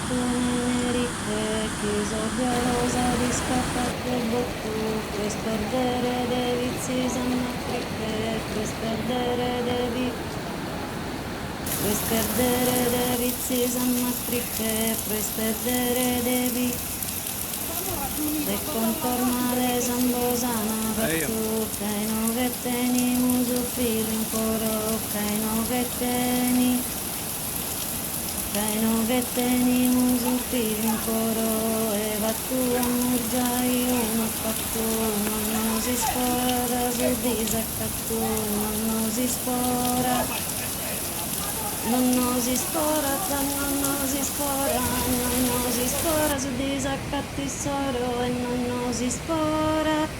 fattu ne nericche chi s'oriolu s'at iscapatu 'e bottu pro isperdere de vitzi sa matriche pro isperdere de vi pro isperdere de vitzi sa matriche pro isperdere de vi De contorna de ambos ana fattu ca inoghe tenimus filu in coro ca inoghe teni ca inoghe tenimus filu in coro e fattu amus giai unu pattu non nos isporat su disacattu non nos isporat Non nos isporat, non nos isporat, non nos isporat su disacatu issoro e non nos isporat.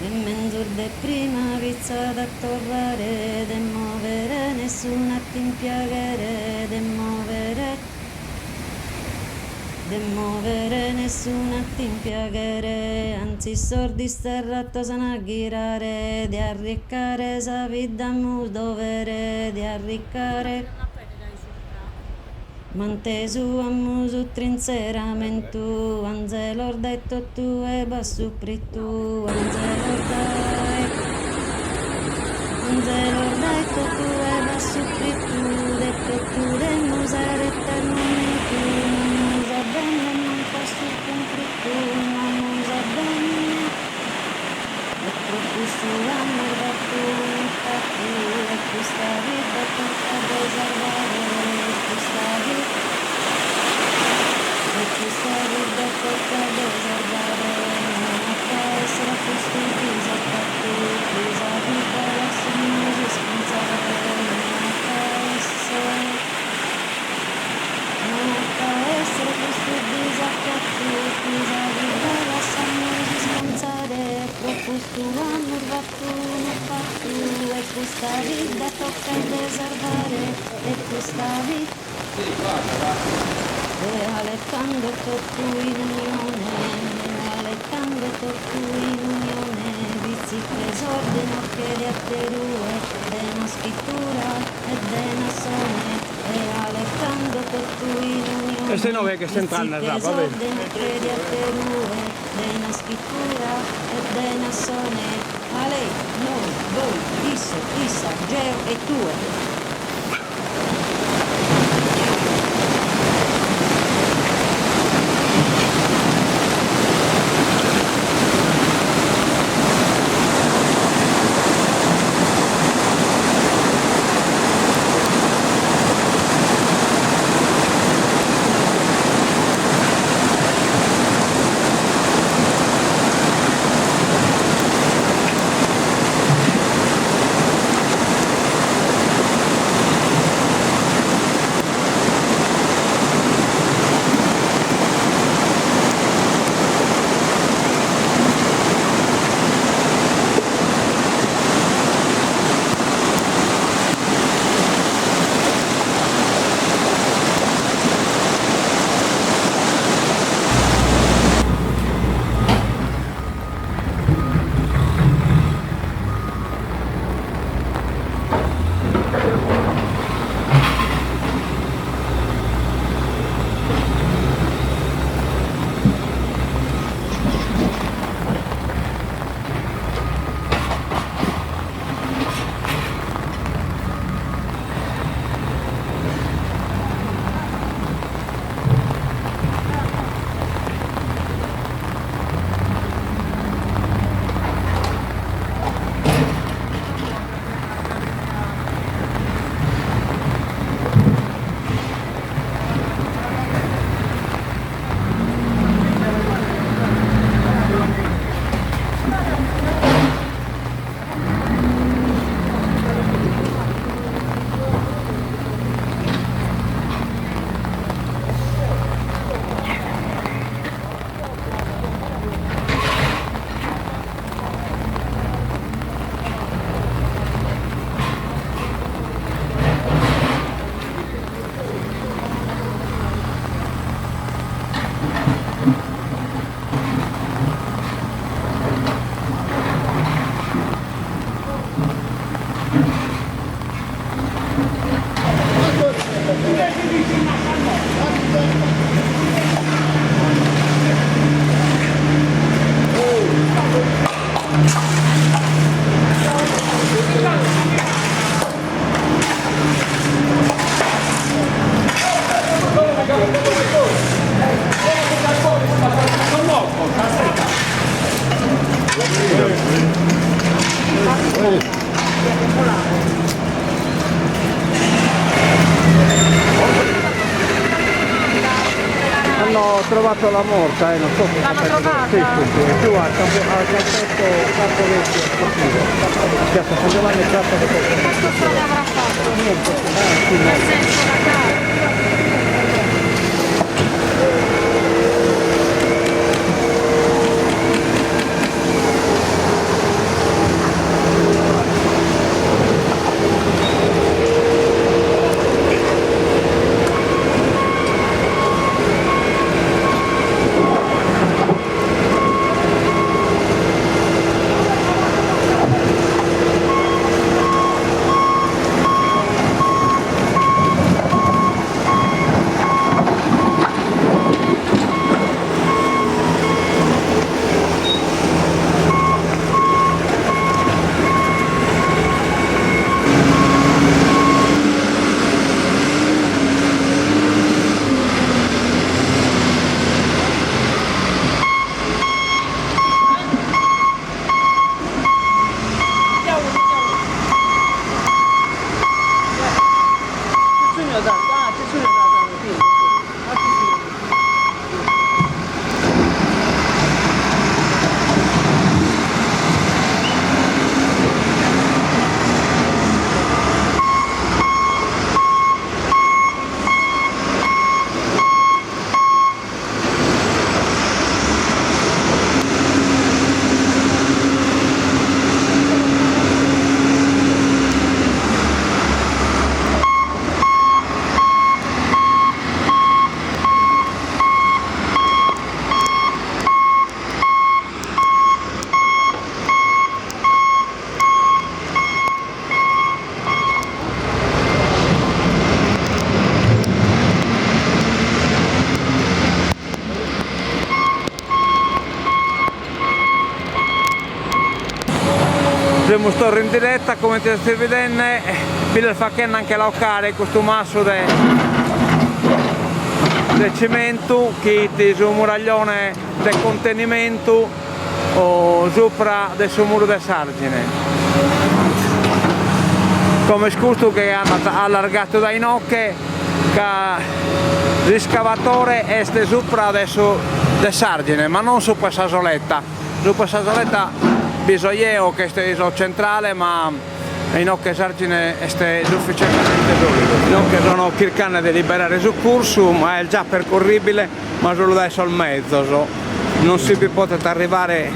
E menzus de prima pitzat a torrare de movere nessun'at in piaghere de movere De movere nessun'at in piaghere antzis sos disterratos an a ghirare de arriccare sa vida amus dovere de arriccare Mantesu amus su trintzeramentu anzelos dae totue b'at supritu anzelos dae Anzelos dae totue b'at supritu de totu demus aer eternu ammentu no amus a benner mancu a su cumpritu no amus a benner e pro cussu amus fatu unu patu e custa vida tocat de sarvare e custa vida e custa vida tocat de sarvare non at a esser a custu disacatu chi sa vida lassamus iscontzare non at a esser non at a esser custu disacatu chi sa vida lassamus iscontzare pro custu amus fatu unu patu e custa vida tocat de sarvare e custa vida E ale tando totu in unione, ale tando totu in unione, vitzi che sos de noche de aterue, de naschitura e de nassone, e ale tando totu in unione, Est inoghe ch'est vitzi entrande che s'abba, sos vedi? de noche de aterue, de naschitura e de nassone, ale, noi, voi, isso, issa, geo e tue. Hanno trovato la morta, eh, non so se L'hanno sapete. trovata? Sì, sì, sì, è giù al campo, al campetto Campo Vecchio Sportivo. Piazza San Giovanni, piazza del E quanto strada avrà fatto? Niente, ah, sì, no. Nel senso la casa. Semus torra in diretta, comente sezis bidende, bi l'est fachende a nche la 'ocare custu massu de de cimentu chi 'it su muraglione de contenimentu supra de su muru de s'argine. Como est custu chi andat allargatu dae inoche ca s'iscavatore est supra de su de s'argine ma non supra sa soletta, supra sa soletta bi so jeo chi est so centrale ma Inoche s'argine est sufficientemente solidu. Inoche sono chircande de liberare su cursu, ma est già percorribile, ma solu dae sos mezos, non si bi potet arrivare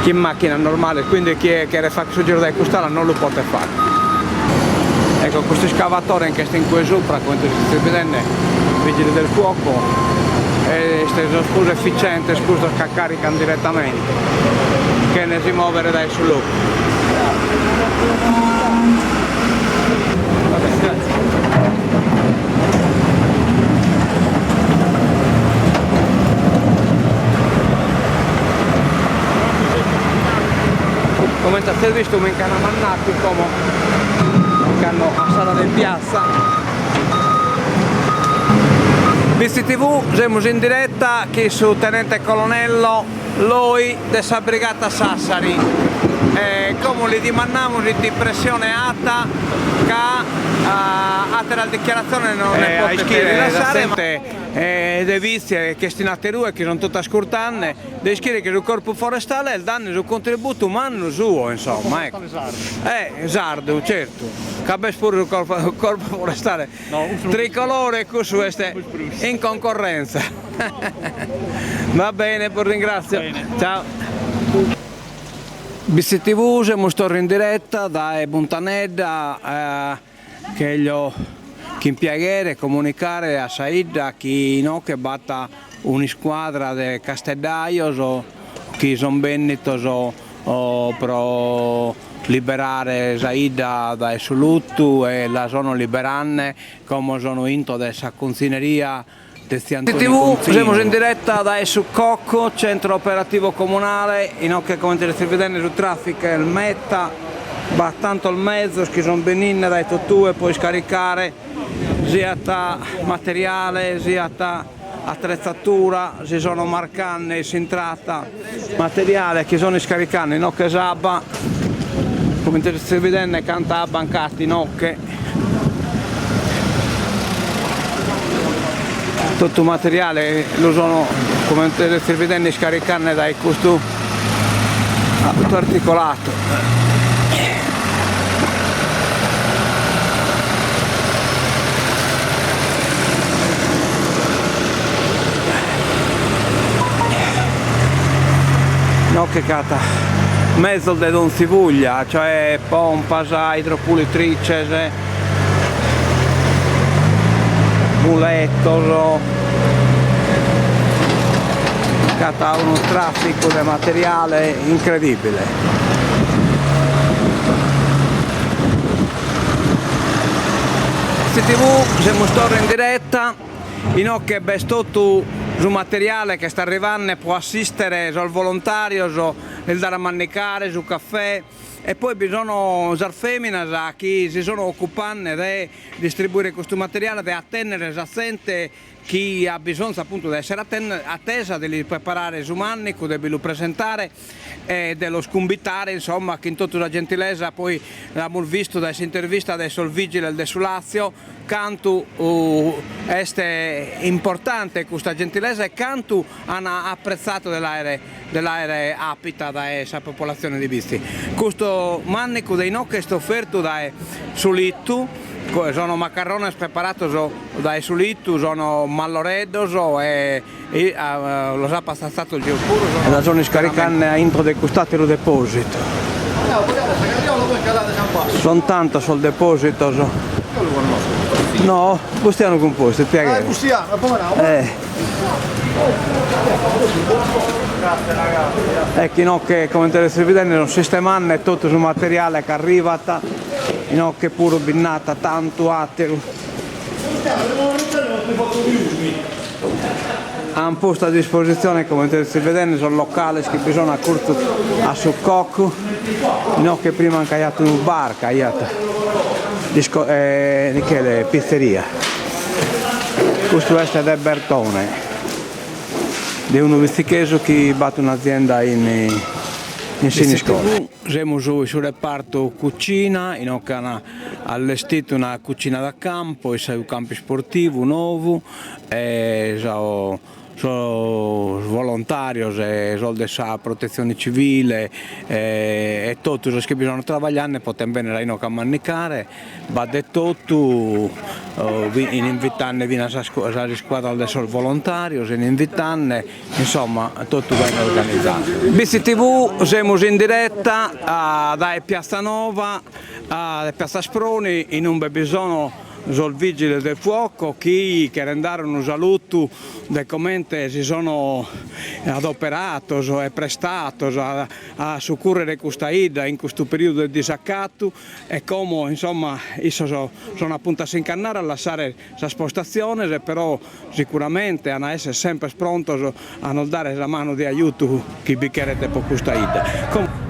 chin macchinas normales, quindi chie cheret fagher su giru dae cust'ala non lu potet fagher. Ecco, custu iscavatore nch'est in cue supra, comente sezis bidende, vigili del fuoco, est sos prus efficientes custos ca carican direttamente, chene si movere dae su locu. Comente azis bistu mi nch'an mannatu como nch'ando a s'ala de piazza. BCTV, semus in diretta chin su tenente colonello Loi de sa Brigata Sassari e como li dimandamus ite impressione at ca ateras dichiaratziones non ne potet rilassare ma de Vitzi chi est in aterue chi sont totu ascurtande de ischire chi su corpu forestale est dande su contributu mannu suo insomma ecco eh sardu certu ca b'est puru su corpu forestale Tricolore cussu est in concorrenza. Va bene, bos ringrazio. Ciao. BCTV, semus torra in diretta dae Puntanedda, cheglio chin piaghere comunicare a sa 'idda chi inoche b'at un'iscuadra de casteddajos chi son bennitos pro liberare sa 'idda dae su luttu e la sono liberanne, como sono intro de sa contzineria de Tziu Antoni Conzinu. Semus in diretta dae su Cocco, Centro Operativo Comunale, inoche comente sezis bidende su trafficu est meta, b'at tantos mezos chi son beninne dae totue pro iscaricare siat materiale siat Attrezzatura, si sono marcanne s'intrata materiale chi sono iscaricanne inoche s'abba, comente sezis bidende canta abba nc'at inoche. Totu materiale lu sono, comente sezis bidende, iscaricande dae custu autoarticolato. Inoghe ch'at mezos de donzi vuglia, cioè pompas, idropulitrices, muletos, ch'at unu trafficu de materiale incredibile. TV, semus torra in diretta, inoghe b'est totu su materiale chi est arrivande pro assistere sos volontarios, lis dare a mandicare, su caffè, E poi bi sono sas feminas chi si sono occupande de distribuire custu materiale, de attennere sa zente chi at bisonzu appuntu de essere attesa, de li preparare su mannicu, de bi lu presentare e de los cumbitare insomma chin totu sa gentilesa, poi l'amus vistu dae s'intervista de sos vigiles de su Lazio cantu est importante custa gentilesa e cantu an apprezzatu de l'aere de l'aere apita dae sa popolatzione de Bitzi. Custu mannicu de inoghe est ofertu dae su Litu, sono macarrones preparatos dae su Litu, sono malloreddos e los apo assatzatos jeo puru. E la sono iscaricande a intro de cust'ateru depositu. Son tantos sos depositos. No, Bustianu Cumpostu, piaghere. Ecco inoghe comente sezis bidende sun sistemande totu su materiale chi arrivat, inoghe puru bi nd'at tantu ateru. An postu a dispositzione comente sezis bidende sos locales chi bi sun acurtzu a su cocu, inoghe prima nc'aiat unu bar c'aiat disco Michele pizzeria. Custu est de Bertone, de unu bitzichesu chi b'at un'azienda in in Siniscola. Semus in su repartu cucina, inoghe an allestitu una cucina da campo in su campu isportivu nou e sos sos volontarios e sos de sa protetzione civile e totu sos chi bi sono trabagliende poten bennere a inoghe a mannicare B'at de totu, in invitande finas sas iscuadras de sos volontàrios, in invitande, insomma, totu bene organizadu. Bitzi TV, semus in direta dae Piazza Nova, dae Piazza Asproni, in umbe bi sono sos Vigiles del Fuoco chi cheren dare unu salutu de comente si sono adoperados e prestados a sucurrere custa 'idda in custu periodu de disacatu E como, insomma, issos sono a puntu a si nch'andare a lassare sas postatziones, però sicuramente an a esser semper prontos a nos dare sa manu de ajutu chi bi cheret pro custa 'idda.